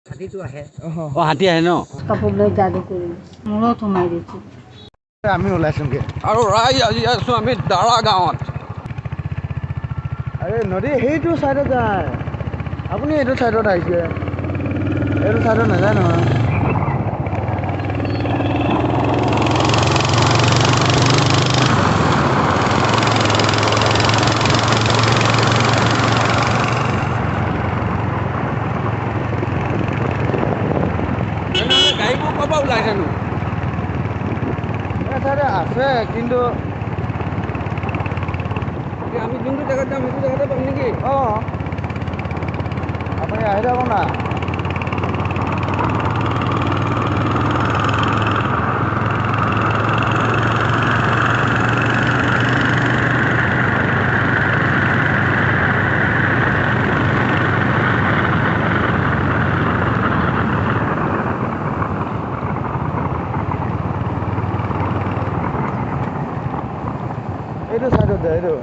হাতীটো আহে। অঁ, হাতী আহে ন? কাপোৰ লৈ যাদু কৰি মূৰত সোমাই দিছিল। আমি ওলাইছোঁগৈ। আৰু ৰাইজ, আজি আছোঁ আমি দাৰা গাঁৱত। আৰে, নদী সেইটো চাইডত যায়, আপুনি এইটো চাইডত আহিছে। এইটো চাইডত নাযায় নহয়। তেনেহ'লে গাড়ীবোৰ ক'ৰ পৰা ওলাইছেনো? এই চাইডে আছে কিন্তু। এতিয়া আমি যোনটো জেগাত যাম, সেইটো জেগাতে পাম নেকি? অঁ, আপুনি আহি থাকক না। এইটো চাইডত যায় এইটো।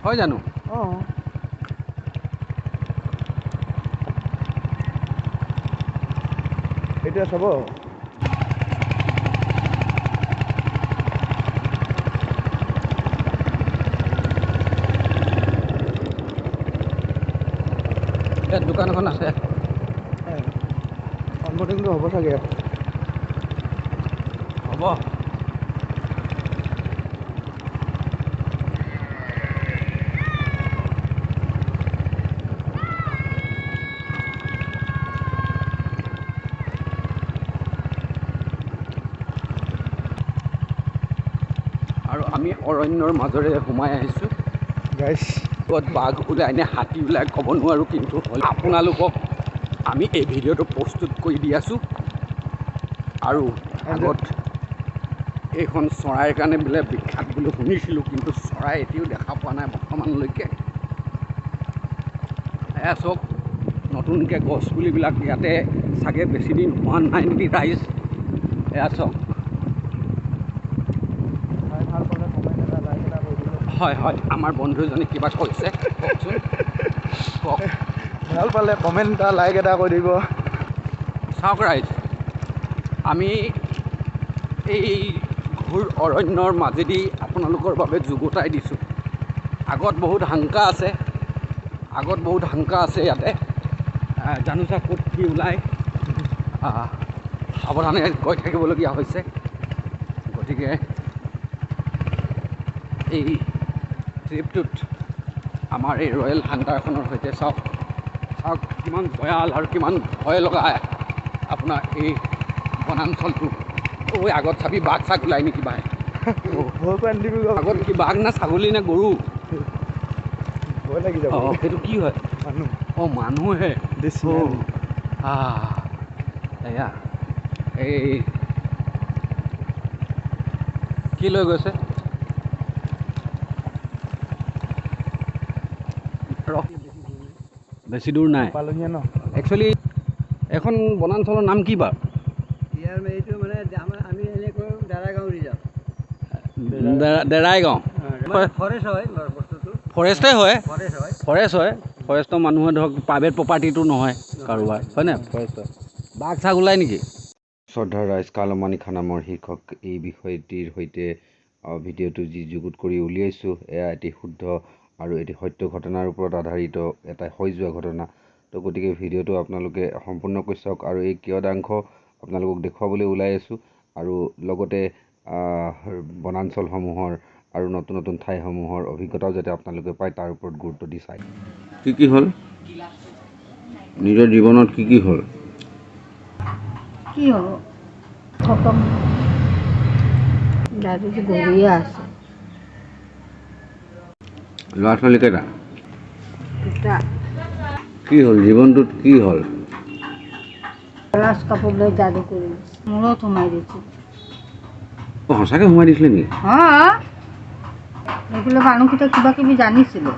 হয় জানো? অঁ। এতিয়া চাব। ইয়াত দোকান এখন আছে। কনভাৰ্টিংটো হ'ব চাগে। হ'ব। আৰু আমি অৰণ্যৰ মাজেৰে সোমাই আহিছোঁ। গাইছ। ক'ত বাঘ ওলাই নে হাতী ওলাই ক'ব নোৱাৰোঁ, কিন্তু আপোনালোকক আমি এই ভিডিঅ'টো প্ৰস্তুত কৰি দি আছোঁ। আৰু আগত এইখন চৰাইৰ কাৰণে বোলে বিখ্যাত বুলি শুনিছিলোঁ, কিন্তু চৰাই এতিয়াও দেখা পোৱা নাই বৰ্তমানলৈকে। এয়া চাওক, নতুনকৈ গছপুলিবিলাক ইয়াতে চাগে বেছি দিন হোৱা নাই নেকি ৰাইজ। এয়া চাওক। চাই ভাল পালে কমেণ্ট এটা, লাইক এটা কৰি দিব। হয় হয়, আমাৰ বন্ধুজনে কিবা কৈছে, কওকচোন, কওক। ভাল পালে কমেণ্ট এটা, লাইক এটা কৰি দিব। চাওক ৰাইজ, আমি এই ঘোৰ অৰণ্যৰ মাজেদি আপোনালোকৰ বাবে যুগুতাই দিছোঁ। আগত বহুত হাংকা আছে, আগত বহুত হাংকা আছে ইয়াতে। জানোচা ক'ত কি ওলায়। সাৱধানে গৈ থাকিবলগীয়া হৈছে। গতিকে এই ট্ৰিপটোত আমাৰ এই ৰয়েল হাণ্টাৰখনৰ সৈতে চাওক, চাওক কিমান ভয়াল আৰু কিমান ভয় লগা আপোনাৰ এই বনাঞ্চলটো। ঐ, আগত চাবি, বাঘ চাঘ ওলাই নেকি বাই। ভয় খুৱাই নিদিবি। আগত কি বাঘ না ছাগলী নে গৰু? ভয় লাগি যাব। অঁ, সেইটো কি হয়? মানুহ। অঁ, মানুহহে। This oh. man. এয়া এই কি লৈ গৈছে? ৰ, বেছি দূৰ নাই। পালহীয়া ন। একচুৱেলি এখন বনাঞ্চলৰ নাম কি বাৰু? ইয়াৰ এইটো মানে আমাৰ আমি এনেকৈ দাৰাগাঁও ৰিজাৰ্ভ। দেৰাই গাঁও। মানে ফৰেষ্ট হয় বস্তুটো। ফৰেষ্টে হয়। ফৰেষ্ট হয়। ফৰেষ্ট হয়। ফৰেষ্টৰ মানুহে ধৰক প্ৰাইভেট প্ৰপাৰ্টিটো নহয় কাৰোবাৰ, হয়নে? ফৰেষ্ট হয়। বাঘ চাঘ ওলাই নেকি? শ্ৰদ্ধাৰ ৰাইজ, কালমানি খানামৰ শীৰ্ষক এই বিষয়টিৰ সৈতে ভিডিঅ'টো যি যুগুত কৰি উলিয়াইছোঁ, এয়া এটি শুদ্ধ আৰু এটি সত্য ঘটনাৰ ওপৰত আধাৰিত এটা হৈ যোৱা ঘটনা। তো গতিকে ভিডিঅ'টো আপোনালোকে সম্পূৰ্ণকৈ চাওক আৰু এই কিয়দাংশ আপোনালোকক দেখুৱাবলৈ ওলাই আছোঁ আৰু লগতে বনাঞ্চলসমূহৰ আৰু নতুন নতুন ঠাইসমূহৰ অভিজ্ঞতাও যাতে আপোনালোকে পায়, তাৰ ওপৰত গুৰুত্ব দি চায়। কি কি হ'ল নিজৰ জীৱনত? কি কি হ'ল? কি হ'ব, খতম। দাদুটো গৰিয়ে আছে। ল'ৰা ছোৱালী কেইটা? দুটা। কি হ'ল জীৱনটোত? কি হ'ল? পলাশ কাপোৰ লৈ যাদু কৰি মূৰত সোমাই দিছিল। অঁ, সঁচাকৈ সোমাই দিছিলে নেকি? হা, এইফালে মানুহকেইটা কিবা কিবি জানিছিলে।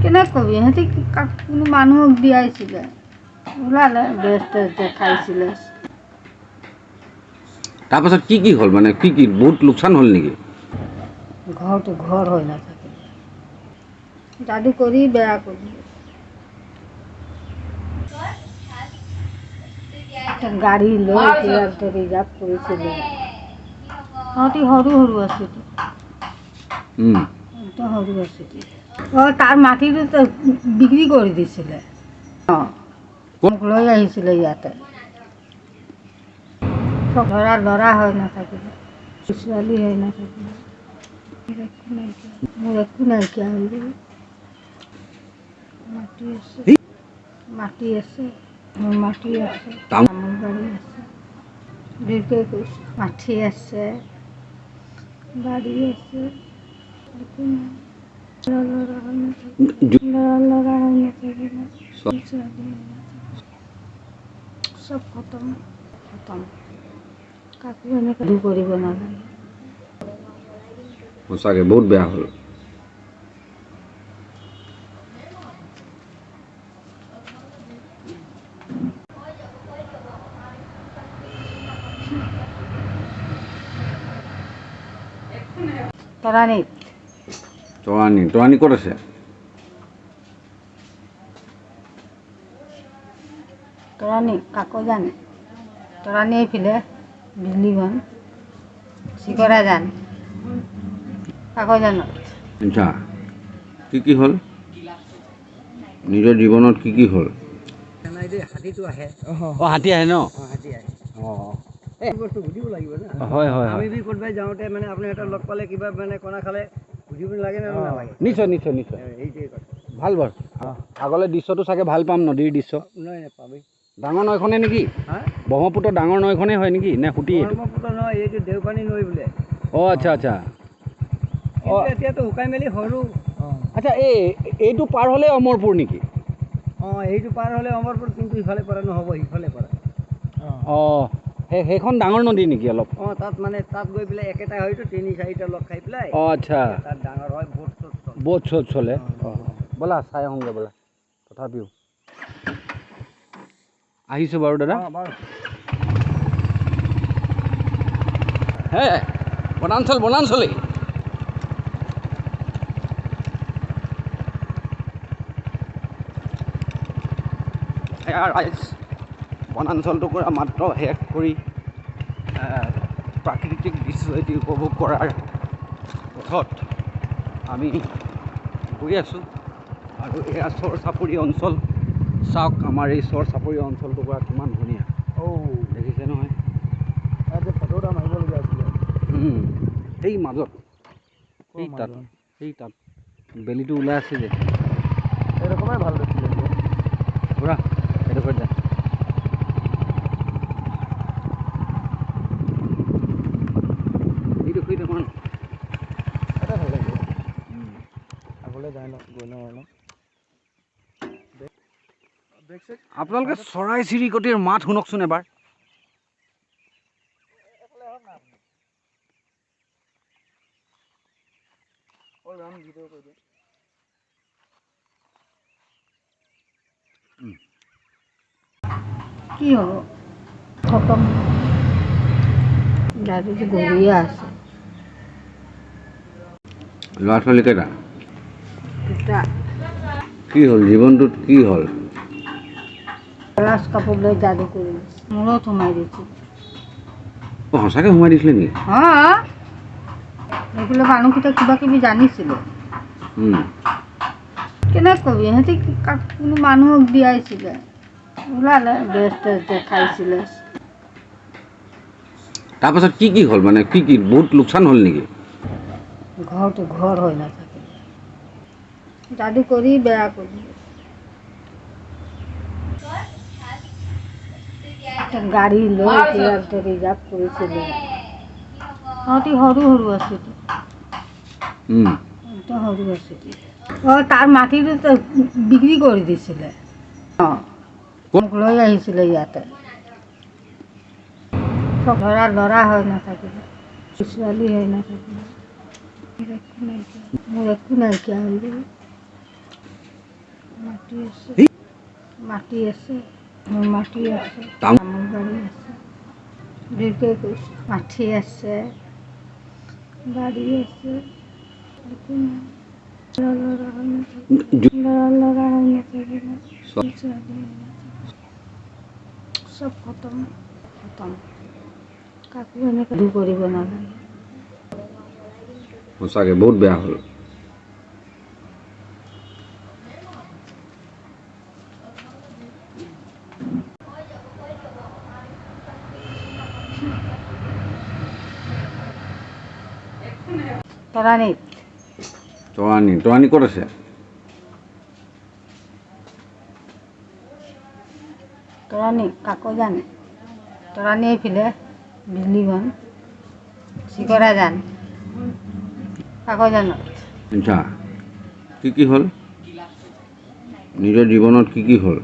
কেনেকৈ কবি? সিহঁতি কাক কোনো মানুহক দিয়াইছিলে, ওলালে, বেজ তেজ দেখাইছিলে। তাৰপাছত কি কি হ'ল? মানে কি কি, বহুত লোকচান হ'ল নেকি? ঘৰটো ঘৰ হৈ নাথাকিলে, যাদু কৰি বেয়া কৰি। গাড়ী লৈ ৰিজাৰ্ভ কৰিছিলে। তহঁতি সৰু সৰু আছিল, একদম সৰু আছিল। অঁ, তাৰ মাটিটো বিক্ৰী কৰি দিছিলে। অঁ, মোক লৈ আহিছিলে ইয়াতে। চব ল'ৰা ল'ৰা হৈ নাথাকিলে, ছোৱালী হৈ নাথাকিলে। একো নাইকিয়া, মোৰ একো নাইকিয়া হৈ গ'ল। মাটি আছে, মাটি আছে, মোৰ মাটি আছে, তামোল বাৰী আছে, দুয়োটাই কৈছোঁ। মাটি আছে, বাৰী আছে, একো নাই। ল'ৰা হৈ নাথাকিলে, ল'ৰা ল'ৰা হৈ নাথাকিলে, ছোৱালী হৈ নাথাকিলে, চব খতম, খতম। কাকো এনেকৈ কৰিব নালাগে। সঁচাকৈ বহুত বেয়া হ'ল। তৰাণীত। তৰাণী, তৰাণী ক'ত আছে? তৰাণী কাকজান, তৰাণী এইফালে বিজলীবন, চিকৰাজান, কাকজানত। আচ্ছা, কি কি হ'ল নিজৰ জীৱনত? কি কি হ'ল? হাতীটো আহে। অঁ, হাতী আহে ন? হাতী আহে। অঁ, এই বস্তু সুধিব লাগিব না। হয় হয়। আমি বি ক'ৰবাই যাওঁতে মানে আপুনি এটা লগ পালে কিবা মানে কণা খালে সুধিব লাগে নে নালাগে? নিশ্চয় নিশ্চয় নিশ্চয়। সেইটোৱে কথা। ভাল বাৰু, আগলৈ দৃশ্যটো চাগে ভাল পাম, নদীৰ দৃশ্য। নহয়, পাবি। ডাঙৰ নৈখনে নেকি? হা, ব্ৰহ্মপুত্ৰ ডাঙৰ নৈখনেই হয় নেকি নে সুঁতি? এইটো ব্ৰহ্মপুত্ৰ নহয়, এইটো দেওপানী নৈ বোলে। অঁ, আচ্ছা আচ্ছা। অঁ, এতিয়াতো শুকাই মেলি সৰু। আচ্ছা, এই এইটো পাৰ হ'লে অমৰপুৰ নেকি? অঁ, এইটো পাৰ হ'লে অমৰপুৰ, কিন্তু ইফালে পৰা নহ'ব, সিফালে পৰা। অঁ, সেইখন ডাঙৰ নদী নেকি অলপ? অঁ, তাত মানে তাত গৈ পেলাই একেটা হয়তো তিনি চাৰিটা লগ খাই পেলাই। অঁ, আচ্ছা, তাত ডাঙৰ হয়, বোট চোট চলে। বোট চোট চলে। অঁ, ব'লা চাই আহোঁগৈ ব'লা। তথাপিও আহিছোঁ বাৰু দাদা। হে বনাঞ্চল, বনাঞ্চলেই। এয়া ৰাইজ, বনাঞ্চল টুকুৰা মাত্ৰ শেষ কৰি প্ৰাকৃতিক দৃশ্য এটি উপভোগ কৰাৰ পথত আমি গৈ আছোঁ। আৰু এয়া চৰ চাপৰি অঞ্চল। চাওক আমাৰ এই চৰ চাপৰি অঞ্চল টুকুৰা কিমান ধুনীয়া, দেখিছে নহয়? সেই মাজত, সেই তাত, সেই তাত বেলিটো ওলাই আছে যে, এইৰকমেই ভাল দেখিলে। পুৰা এইডোখৰত যা। এইডোখৰিত অকণমান এটা ভাল লাগিব। আগলৈ যাই লওঁ, গৈ লওঁ অলপ। আপোনালোকে চৰাই চিৰিকটিৰ মাত শুনকচোন এবাৰ। কি হ'ব, খতম। দাদুটো গৰিয়া আছে। ল'ৰা ছোৱালী কেইটা? দুটা। কি হ'ল জীৱনটোত? কি হ'ল? গ্লাছ কাপোৰ লৈ যাদু কৰি দিছে, মূৰত সোমাই দিছিল। অঁ, সঁচাকৈ সোমাই দিছিলে নেকি? অঁ, এইফালে মানুহকেইটা কিবা কিবি জানিছিলে। কেনেকৈ কবি, সিহঁতি কোনো মানুহক দিয়াইছিলে, ওলালে বেজ তেজ দেখাইছিলে। তাৰপাছত কি কি হ'ল? মানে কি কি বহুত লোকচান হ'ল নেকি? ঘৰটো ঘৰ হৈ নাথাকিলে, যাদু কৰি বেয়া কৰি। গাড়ী লৈ ৰিজাৰ্ভ কৰিছিলে। তহঁতি সৰু সৰু আছিল, একদম সৰু আছিল। অঁ, তাৰ মাটিটো বিক্ৰী কৰি দিছিলে। অঁ, মোক লৈ আহিছিলে ইয়াতে। চব ল'ৰা ল'ৰা হৈ নাথাকিলে, ছোৱালী হৈ নাথাকিলে। একো নাইকিয়া, মোৰ একো নাইকিয়া হৈ গ'ল। মাটি আছে, মাটি আছে, মোৰ মাটি আছে, তামোল বাৰী আছে, দুয়োটাই কৈছোঁ। মাটি আছে, বাৰী আছে, একো নাই। ল'ৰা ল'ৰা হৈ নাথাকিলে, ল'ৰা ল'ৰা হৈ নাথাকিলে, ছোৱালী হৈ নাথাকিলে, চব খতম খতম। কাকো এনেকৈ দূৰ কৰিব নালাগে। সঁচাকৈ বহুত বেয়া হ'ল। তৰাণীত। তৰাণী, তৰাণী ক'ত আছে? তৰাণী কাকজান, তৰাণী এইফালে বিজলীবন, চিকৰাজান, কাকজানত। আচ্ছা, কি কি হ'ল নিজৰ জীৱনত? কি কি হ'ল?